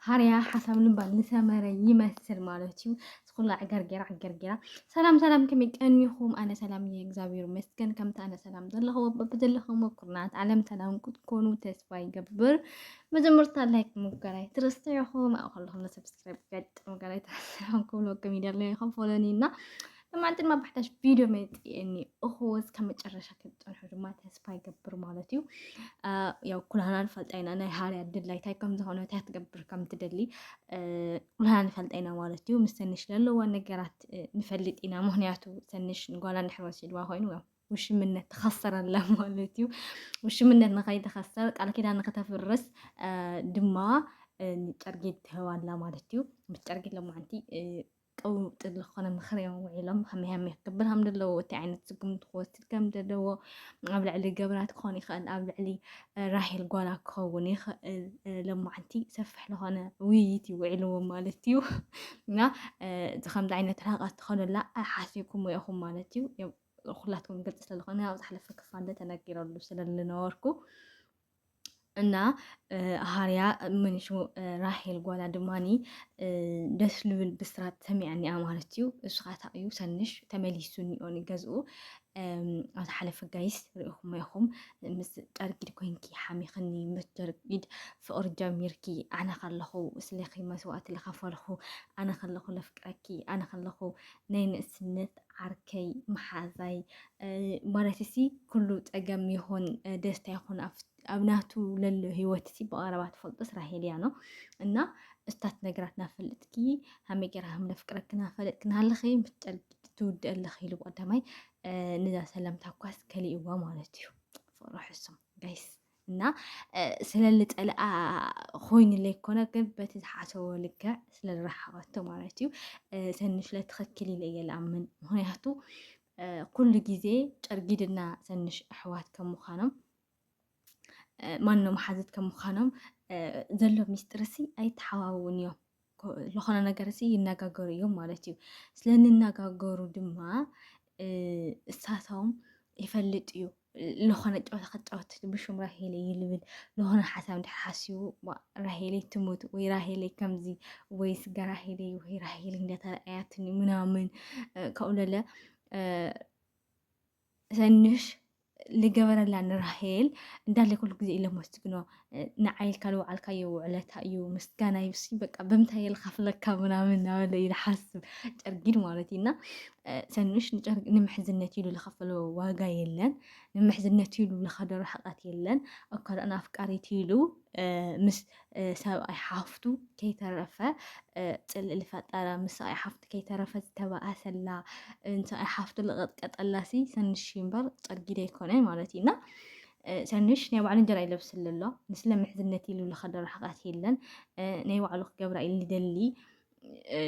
ሃርያ ሓሳብ ልባ ዝሰመረ ይመስል ማለት እዩ። ዝኩላ ዕገርጌራ ዕገርጌራ። ሰላም ሰላም፣ ከመይ ቀኒኹም? ኣነ ሰላም እየ፣ እግዚኣብሔር ይመስገን። ከምቲ ኣነ ሰላም ዘለኹዎ በብዘለኹሞ ኩርናት ዓለም ሰላም ክትኮኑ ተስፋ ይገብር። መጀመርታ ላይክ ምግባር ኣይትረስዑ ኢኹም። ኣብኡ ከለኹም ሰብስክራይብ ገጥ ምግባር ኣይትረስዑ ኢኹም ክብለኩም ይደሊ ኢኹም። ፎሎኒ እና ለማንትን ማባሕታሽ ቪዲዮ መጽኤኒ እኹ እስከ መጨረሻ ክትጸንሑ ድማ ተስፋ ይገብር ማለት እዩ። አ፣ ያው ኩላህና ንፈልጣ ኢና ናይ ሃርያ ድላይ እንታይ ከም ዝኾነ እንታይ ክትገብር ከም ትደሊ፣ እ፣ ኩላህና ንፈልጣ ኢና ማለት እዩ። ምስ ሰንሽ ዘለዋ ነገራት፣ እ፣ ንፈልጥ ኢና። ምኽንያቱ ሰንሽ ንጓላ እንድሕር ወሲድዋ ኮይኑ ያው ውሽምነት ትኸሰር ኣላ ማለት እዩ። ውሽምነት ንኸይትኸሰር ቃል ኪዳን ንክተፍርስ፣ እ፣ ድማ፣ እ፣ ጨርጊድ ትህብ ኣላ ማለት እዩ። ምስ ጨርጊድ ለማዓንቲ፣ እ፣ ቀውጢ ዝኾነ ምኽሪ እዮም ውዒሎም። ከመይ ከመይ ክገብር ከም ዘለዎ፣ እቲ ዓይነት ስጉምቲ ክወስድ ከም ዘለዎ፣ ኣብ ልዕሊ ገብራት ክኾን ይኽእል፣ ኣብ ልዕሊ፣ እ፣ ራሄል ጓላ ክኸውን ይኽእል፣ እ፣ ለማዓንቲ ሰፊሕ ዝኾነ ውይይት እዩ ውዒልዎም ማለት እዩ። እና፣ እ፣ እዚ ከምዚ ዓይነት ርሕቀት ትኸደላ ኣይሓሲብኩሞ ኢኹም ማለት እዩ። ያው ኩላትኩም ግልፂ ስለ ዝኾነ ኣብ ዝሓለፈ ክፋል ተነጊረሉ ስለ ዝነበርኩ እና፣ እ፣ ሃርያ ምንሹ፣ እ፣ ራሄል ጓላ ድማኒ፣ እ፣ ደስ ልብል ብስራት ሰሚዐኒኣ ማለት እዩ። እሱ ኻታ እዩ ሰንሽ ተመሊሱ እኒኦ ንገዝኡ። እም፣ ኣብ ዝሓለፈ ጋይስ ርኢኹሞ ኢኹም። ምስ ጨርጊድ ኮይንኪ ሓሚኽኒ፣ ምስ ጨርጊድ ፍቕሪ ጀሚርኪ፣ ኣነ ከለኹ ስለኺ መስዋእቲ ዝኸፈልኹ፣ ኣነ ከለኹ ለፍቅረኪ፣ ኣነ ከለኹ ናይ ንእስነት ዓርከይ፣ መሓዛይ፣ እ፣ ማለት እሲ ኩሉ ጸገም ይኹን፣ እ፣ ደስታ ይኹን ኣብ፣ ኣብ ናቱ ለሎ ህይወት እሲ ብቐረባ ትፈልጦስ ራሄል እያ ነው። እና እስታት ነገራት ናፈልጥኪ፣ ሃመይ ገይራ ከም ለፍቅረኪ ናፈለጥኪ ናሃለኺ፣ ምስ ጨርጊድ ትውድእ ኣለኺ ኢሉ ብቐዳማይ፣ እ፣ ንዛ ሰላምታ እኳስ ከሊእዋ ማለት እዩ። ፍቕሪ ሕሱም ጋይስ። እና፣ እ፣ ስለ ልጸልኣ ኮይኑለይ ኮነ፣ ግን በቲ ዝሓሰቦ ልክዕ ስለ ዝረሓቐቶ ማለት እዩ። እ፣ ሰንሽ ለትኽክል ኢለ እየ ልኣምን። ምኽንያቱ፣ እ፣ ኩሉ ግዜ ጨርጊድና ሰንሽ ኣሕዋት ከም ምዃኖም፣ እ፣ ማኖ መሓዙት ከም ምዃኖም፣ እ፣ ዘሎ ሚስጥር እሲ ኣይተሓዋውውን እዮም። ኮ-፣ ዝኾነ ነገር እሲ ይነጋገሩ እዮም ማለት እዩ። ስለ እንነጋገሩ ድማ፣ እ፣ እሳቶም ይፈልጥ እዩ። ዝኾነ ጨወታ ክጫወት ብሽም ራሄል እዩ ልብል። ዝኾነ ሓሳብ እንድሕር ሓሲቡ፣ ዋ፣ ራሄለይ ትሙት ወይ ራሄለይ ከምዚ ወይ ስጋ ራሄለይ ወይ ራሄል እንዳተረኣያትኒ ምናምን፣ እ፣ ካብኡ ለለ፣ እ፣ ሰንሽ ልገበረላ ንራሄል እንዳለ ኩሉ ግዜ ኢለ መስግኖ፣ እ፣ ንዓይ ኢልካ ልወዓልካዮ ውዕለታ እዩ፣ ምስጋና እዩ፣ እሲ በቃ ብምንታይ እየ ልኸፍለካ ምናምን እናበለ እዩ ልሓስብ፣ ጨርጊድ ማለት እዩ። እና፣ እ፣ ሰንሽ ንጨርጊ-፣ ንምሕዝነት ኢሉ ልኸፈሎ ዋጋ የለን፣ ንምሕዝነት ኢሉ ልኸዶ ርሕቀት የለን። እኳ ደኣ ንኣፍቃሪት ኢሉ፣ እ፣ ምስ፣ እ፣ ሰብኣይ ሓፍቱ ከይተረፈ፣ እ፣ ጽልኢ ልፈጠረ፣ ምስ ሰብኣይ ሓፍቱ ከይተረፈ ዝተባኣሰላ፣ እ፣ ንሰብኣይ ሓፍቱ ልቐጥቀጠላ ሲ ሰንሽ እዩ እምበር ጨርጊድ ኣይኮነን ማለት እዩ። እና፣ እ፣ ሰንሽ ናይ ባዕሉ እንጀራ ይለብስሉ ኣሎ። ንስለ ምሕዝነት ኢሉ ልኸዶ ርሕቀት የለን። እ፣ ናይ ባዕሉ ክገብራ ኢሉ ልደሊ፣ እ፣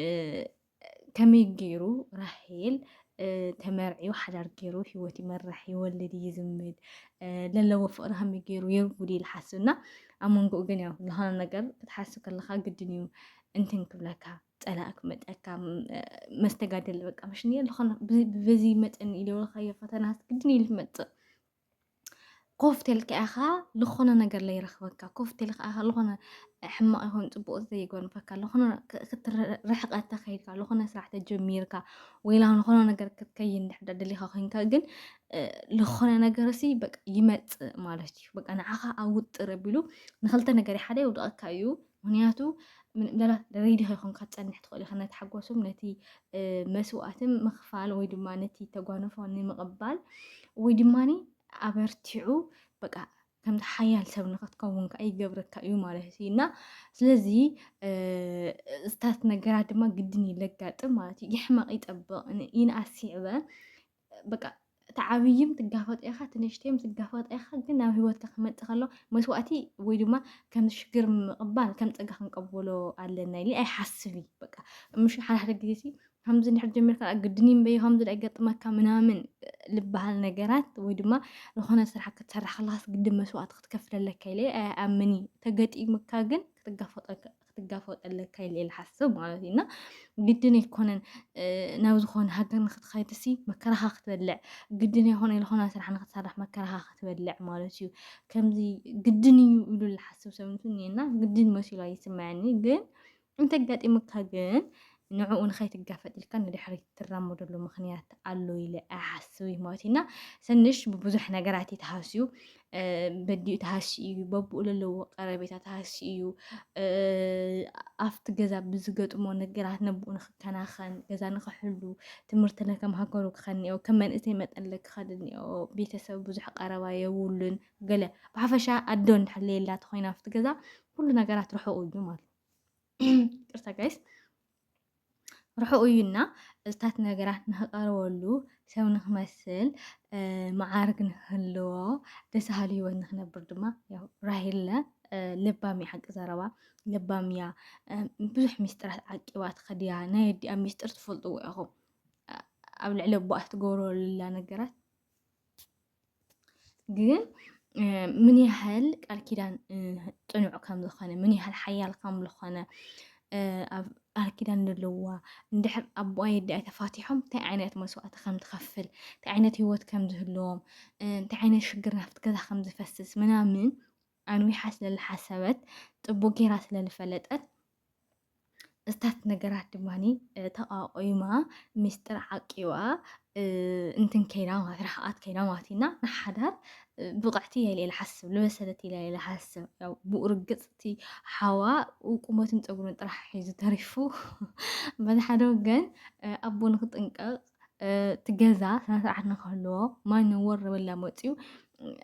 ከመይ ገይሩ ራሄል፣ እ፣ ተመርዕዩ ሓዳር ገይሩ ህይወት ይመርሕ፣ ይወልድ፣ ይዝምድ፣ እ፣ ለለዎ ፍቕሪ ከመይ ገይሩ የርጉድ ኢሉ ሓስብ። እና ኣብ መንጎኡ ግን ያው ዝኾነ ነገር ክትሓስብ ከለኻ ግድን እዩ እንትን ክብለካ፣ ጸላእ ክመጸካ፣ ም-፣ እ፣ መስተጋደል በቃ ምሽ እንድየ ዝኾነ ብ-፣ በዚ መጠን ኢለ ወልካዮ ፈተናስ ግድን እዩ ልመጽእ። ኮፍ ተልካ ኢኻ፣ ዝኾነ ነገር ለይረኽበካ። ኮፍ ተልካ ኢኻ፣ ዝኾነ ሕማቕ ይኹን ጽቡቕ ዘይጎንፈካ። ዝኾነ ክ-፣ ክትር-፣ ርሕቀት ተኸይድካ፣ ዝኾነ ስራሕ ተጀሚርካ፣ ወይ ላ ዝኾነ ነገር ክትከይድ እንድሕር ደሊኻ ኮይንካ ግን፣ እ፣ ዝኾነ ነገር ሲ በቃ ይመጽእ ማለት እዩ። በቃ ንዓኻ ኣውጥር ኣቢሉ ንኽልተ ነገር ሓደ የውድቐካ እዩ። ምኽንያቱ ምን-፣ ምናልባት ሬዲ ከይኮንካ ትጸንሕ ትኽእል ኢኻ ነቲ ሓጎስም ነቲ፣ እ፣ መስዋእትን ምኽፋል ወይ ድማ ነቲ ተጓንፎ ንምቕባል ወይ ድማኒ ኣበርቲዑ በቃ ከምቲ ሓያል ሰብ ንኽትከውን ከኣ ይገብረካ እዩ ማለት እዩ። እና ስለዚ፣ እ፣ እስታት ነገራት ድማ ግድን እዩ ለጋጥም ማለት እዩ። ይሕመቕ ይጠብቕ ን-፣ ይንኣስ ይዕበ በቃ እቲ ዓብይም ትጋፈጦ ኢኻ፣ እቲ ንእሽተይም ትጋፈጦ ኢኻ። ግን ናብ ህይወትካ ክመጽእ ከሎ መስዋእቲ ወይ ድማ ከም ሽግር ምቕባል ከም ጸጋ ክንቀበሎ ኣለና ኢለ ኣይሓስብ እዩ። በቃ ምሽ ሓደ ሓደ ግዜ ሲ ከምዚ እንድሕር ጀሚርካ ግድን እዩ እምበይ ከምዚ ዳ ይገጥመካ ምናምን ልበሃል ነገራት ወይ ድማ ዝኾነ ስራሕ ክትሰርሕ ከለኻስ ግድን መስዋእቲ ክትከፍል ኣለካ ኢለ ኣይኣምን እዩ። ተገጢሙካ ግን ክትጋፈጦ ትጋፈጠለካ ኢለ ኢለ ሓስብ ማለት እዩ። እና ግድን ኣይኮነን ናብ ዝኾነ ሃገር ንክትኸይድሲ መከራኻ ክትበልዕ፣ ግድን ኣይኮነ ዝኾነ ስራሕ ንክትሰርሕ መከራኻ ክትበልዕ ማለት እዩ። ከምዚ ግድን እዩ ኢሉ ዝሓስብ ሰብ እንትን እየና ግድን መሲሉ ኣይስምዐኒ። ግን እንተጋጢሙካ ግን ንዕኡ ንኸይትጋፈጥ ኢልካ ንድሕሪት ትራመደሉ ምኽንያት ኣሎ ኢለ ኣይሓስብ እዩ ማለት እዩ። እና ሰንሽ ብብዙሕ ነገራት እዩ ተሃስዩ፣ በዲኡ ተሃሲ እዩ፣ በብኡ ለለዎ ቀረቤታ ተሃሲ እዩ። ኣብቲ ገዛ ብዝገጥሞ ነገራት ነብኡ ንክከናኸን፣ ገዛ ንክሕሉ፣ ትምህርቲ ለከም ሃገሩ ክኸንዮ፣ ከም መንእሰይ መጠን ለክኸድ እኒኦ፣ ቤተሰብ ብዙሕ ቀረባ የብሉን። ገለ ብሓፈሻ ኣዶ እንድሕር ለየላ ተኾይና ኣብቲ ገዛ ኩሉ ነገራት ርሑቕ እዩ ማለት ይቅርታ ጋይስ፣ ርሑቕ እዩና። እዝታት ነገራት ንክቐርበሉ፣ ሰብ ንክመስል፣ መዓርግ ንክህልዎ፣ ደስ በሃሊ ህይወት ንክነብር ድማ ያው ራሄለ ለባም እያ። ሓቂ ዘረባ ለባም እያ። ብዙሕ ሚስጥራት ዓቂባ ትኸድያ። ናይ ኣዲኣ ሚስጥር ትፈልጥዎ ኢኹም። ኣብ ልዕሊ ኣቦኣ ትገብሮ ለላ ነገራት ግን ምን ያህል ቃል ኪዳን ጽኑዕ ከም ዝኾነ፣ ምን ያህል ሓያል ከም ዝኾነ፣ ኣብ ቃል ኪዳን ዘለዋ፣ እንድሕር ኣቦኣ የዲኣ ተፋቲሖም እንታይ ዓይነት መስዋእቲ ከም ትኸፍል፣ እንታይ ዓይነት ህይወት ከም ዝህልዎም፣ እንታይ ዓይነት ሽግር ናብቲ ገዛ ከም ዝፈስስ ምናምን ኣንዊሓ ስለ ዝሓሰበት፣ ጽቡቅ ጌራ ስለ ዝፈለጠት፣ እዝታት ነገራት ድማ ተቋቂማ፣ ሚስጥር ዓቂባ፣ እንትን ከይዳ ማለት፣ ርሕቓት ከይዳ ማለት እዩ። እና ንሓዳር ብቕዕቲ እያ ኢለ እየ ዝሓስብ፣ ዝበሰለት እያ ኢለ እየ ዝሓስብ። ያው ብኡ ርግጽ እቲ ሓዋ ቁመትን ጸጉርን ጥራሕ ሒዙ ተሪፉ። በዚ ሓደ ወገን ኣቦ ንክጥንቀቕ፣ እቲ ገዛ ስነ ስርዓት ንክህልዎ፣ ማንም ወር በላ መፅዩ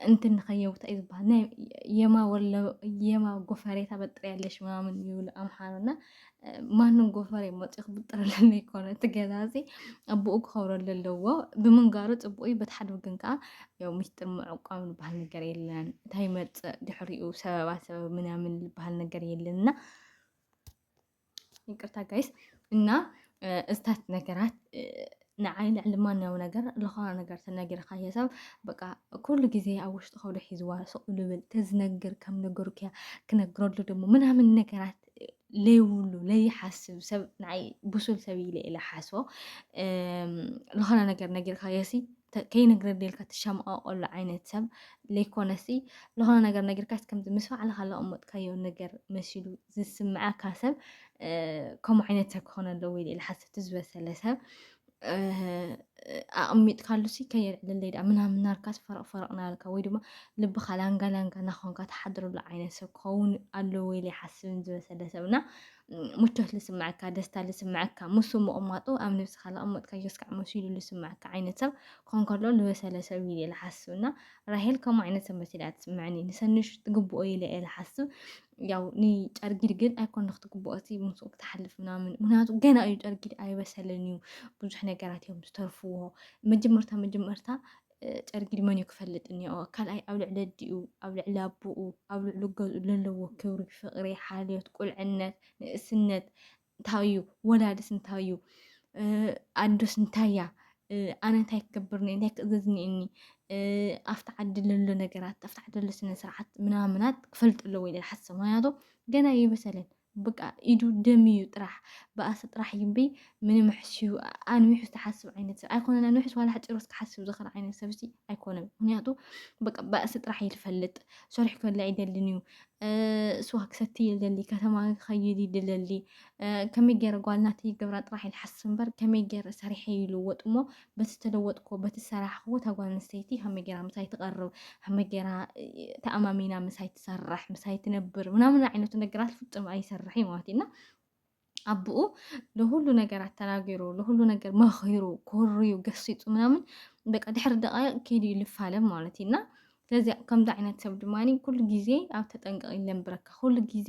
እንትን ንኸየውታ እዩ ዝበሃል። ናይ የማ ወለ-፣ የማ ጎፈሬታ በጥሪያለሽ ምናምን ይብሉ ኣምሓሩ። እና ማንም ጎፈሬ መፅዩ ክብጥረለና ኣይኮነ። እቲ ገዛ እዚ ኣቦኡ ክኸብረሉ ኣለዎ። ብምንጋሩ ፅቡቅ እዩ። በቲ ሓደ ወገን ከዓ ያው ሚስጥር ምዕቋብ ዝበሃል ነገር የለን። እንታይ ይመፅእ ድሕሪኡ፣ ሰበባ ሰበብ ምናምን ዝበሃል ነገር የለን። እና ይቅርታ ጋይስ። እና እዝታት ነገራት ንዓይ ልዕሊ ማንኛውም ነገር፣ ዝኾነ ነገር ተነጊርካዮ ሰብ፣ በቃ ኩሉ ግዜ ኣብ ውሽጡ ከብዱ ሒዝዋ ስቕ ኢሉ ብል፣ ተዝነግር ከም ነገሩክያ ክነግረሉ ደሞ ምናምን ነገራት ለይብሉ፣ ለይሓስብ ሰብ፣ ንዓይ ብሱል ሰብ ኢለ ኢለ ሓስቦ። ዝኾነ ነገር ነጊርካዮ ሲ፣ ተ-፣ ከይነግረኒ ኢልካ ትሸማቐቀሉ ዓይነት ሰብ ለይኮነሲ፣ ዝኾነ ነገር ነጊርካስ ከምዚ ምስ ባዕልኻ ለቐመጥካዮ ነገር መሲሉ ዝስምዓካ ሰብ፣ ከምኡ ዓይነት ሰብ ክኾን ኣለዎ ኢለ ኢለ ሓስብ። እቲ ዝበሰለ ሰብ ኣቐሚጥካሉሲ ከየልዕለለይ ደኣ ምናምን ናልካስ ፈረቕ ፈረቕ ናልካ፣ ወይ ድማ ልብኻ ላንጋ ላንጋ እናኾንካ ትሓድረሉ ዓይነት ሰብ ክኸውን ኣለዎ ኢለ ይሓስብን ዝበሰለ ሰብ። እና ምቾት ልስምዐካ፣ ደስታ ልስምዐካ፣ ምስ ምቕማጡ ኣብ ነብስኻ ለቐመጥካዮ እስካዕ መሲሉ ልስምዐካ ዓይነት ሰብ ክኾን ከሎ ልበሰለ ሰብ ኢለ ኢለ ሓስብ። እና ራሄል ከምኡ ዓይነት ሰብ መሲላ እያ ትስምዐኒ። ንሰንሽ ትግብኦ ኢለ እየ ዝሓስብ። ያው ንጨርጊድ ግን ኣይኮን ክትግብኦ እቲ ምስኡ ክትሓልፍ ምናምን። ምክንያቱ ገና እዩ ጨርጊድ ኣይበሰለን እዩ። ብዙሕ ነገራት እዮም ዝተርፍዎ። መጀመርታ መጀመርታ እ፣ ጨርጊድ መን እዩ ክፈልጥ እኒኦ? ካልኣይ ኣብ ልዕሊ ኣዲኡ፣ ኣብ ልዕሊ ኣቦኡ፣ ኣብ ልዕሊ ገዝኡ ለለዎ ክብሪ፣ ፍቕሪ፣ ሓልዮት፣ ቁልዕነት፣ ንእስነት እንታይ እዩ? ወላድስ እንታይ እዩ? እ፣ ኣዶስ እንታይ እያ? እ፣ ኣነ እንታይ ክገብር እኒኦ? እንታይ ክእዘዝ እኒኦኒ? እ፣ ኣብቲ ዓዲ ለሎ ነገራት፣ ኣብቲ ዓዲ ለሎ ስነ ስርዓት ምናምናት ክፈልጥ ኣለዎ ኢለ ዝሓስብ። ምክንያቱ ገና ኣይበሰለን። በቃ ኢዱ ደም እዩ ጥራሕ፣ ብኣሰ ጥራሕ እዩ እምበይ ምንም ኣሕስዩ ኣንዊሑ ዝተሓስብ ዓይነት ሰብ ኣይኮነን። ኣንዊሑስ ዋላ ሓፂሩስ ክሓስብ ዝኽእል ዓይነት ሰብሲ ኣይኮነን። ምክንያቱ በቃ ብኣሰ ጥራሕ እዩ ዝፈልጥ። ሰሪሑ ክበልዕ ይደልን እዩ። እ፣ ስዋ ክሰቲ ይደሊ፣ ከተማ ክኸይድ ይደለሊ። እ፣ ከመይ ገይረ ጓል ናተይ ይገብራ ጥራሕ እዩ ዝሓስብ እምበር ከመይ ገይረ ሰሪሐ ይልወጥ እሞ በቲ ዝተለወጥኩዎ፣ በቲ ዝሰራሕኩዎ እታ ጓል ኣንስተይቲ ከመይ ገይራ ምሳይ ትቐርብ፣ ከመይ ገይራ ተኣማሚና ምሳይ ትሰርሕ፣ ምሳይ ትነብር ምናምን ዓይነቱ ነገራት ፍጹም ኣይሰርሕ እዩ ማለት እዩ። እና ኣቦኡ ለሁሉ ነገራት ተናጊሩ፣ ለሁሉ ነገር መኺሩ፣ ኮርዩ፣ ገሲጹ ምናምን በቃ ድሕሪ ደቃይቕ ከይዱ እዩ ልፋለም ማለት እዩ። እና ስለዚ ከምዚ ዓይነት ሰብ ድማ ኩሉ ግዜ ኣብ ተጠንቀቕ እዩ ለንብረካ። ኩሉ ግዜ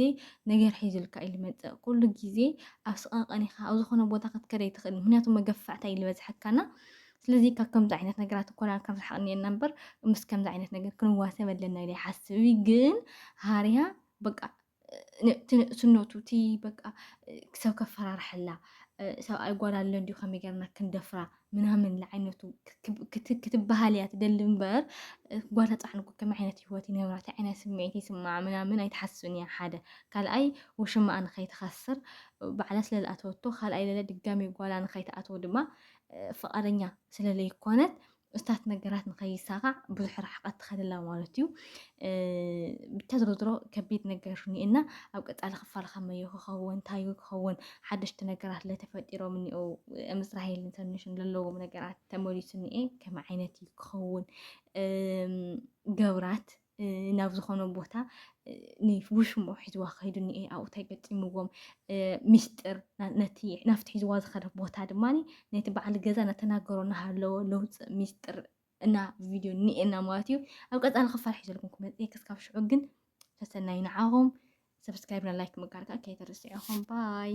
ነገር ሒዙልካ እዩ ልመጽእ። ኩሉ ግዜ ኣብ ስቐንቐን ኢኻ፣ ኣብ ዝኾነ ቦታ ክትከድ ኣይትኽእልን። ምክንያቱ መገፋዕታ እዩ ልበዝሐካና። ስለዚ ካብ ከምዚ ዓይነት ነገራት እኮና ክንርሕቕ እኒአና እምበር ምስ ከምዚ ዓይነት ነገር ክንዋሰብ ኣለና ኢለ ይሓስብ። ግን ሃርያ በቃ ን-፣ እቲ ንእስነቱ፣ እቲ በቃ ሰብ ከፈራርሐላ፣ ሰብኣይ ጓል ኣሎ እንዲሁ ከመይ ገርና ክንደፍራ ምናምን ለዓይነቱ ክትበሃል እያ ትደሊ እምበር፣ ጓል ተፃሕንኩ ከመይ ዓይነት ህይወት ይነብራ፣ እንታይ ዓይነት ስምዒት ይስማዓ ምናምን ኣይትሓስብን እያ። ሓደ ካልኣይ ውሽማኣ ንኸይትኸስር ባዕላ ስለዝኣተወቶ፣ ካልኣይ ለለ ድጋሚ ጓላ ንኸይትኣትዎ ድማ ፍቓደኛ ስለለይኮነት እስታት ነገራት ንኸይሳኻዕ ብዙሕ ርሕቐት ትኸደላ ማለት እዩ። ብቻ ዝሮ ዝሮ ከቢድ ነገር እኒኤና። ኣብ ቀፃሊ ክፋል ከመዮ ክኸውን፣ እንታዩ ክኸውን፣ ሓደሽቲ ነገራት ለተፈጢሮም እኒኦ፣ ምስ ራሄልን ተንሽን ዘለዎም ነገራት ተመሊሱ እኒኤ፣ ከም ዓይነት እዩ ክኸውን። ገብራት ናብ ዝኾነ ቦታ ንውሽሞ ሒዝዋ ከይዱ እኒኤ፣ ኣብኡ እንታይ ገጢምዎም፣ ሚስጥር ነቲ ናብቲ ሒዝዋ ዝኸደ ቦታ ድማ ነቲ በዓል ገዛ ነተናገሮ እናሃለዎ ለውፅእ ሚስጥር እና ቪድዮ እኒኤና ማለት እዩ። ኣብ ቀፃሊ ክፋል ሒዘልኩም ክመፅእ ክስካብ ሽዑ ግን ሰሰናይ ንዓኹም። ሰብስክራይብ ና ላይክ ምግባር ከዓ ከይትርስዑ ኢኹም። ባይ።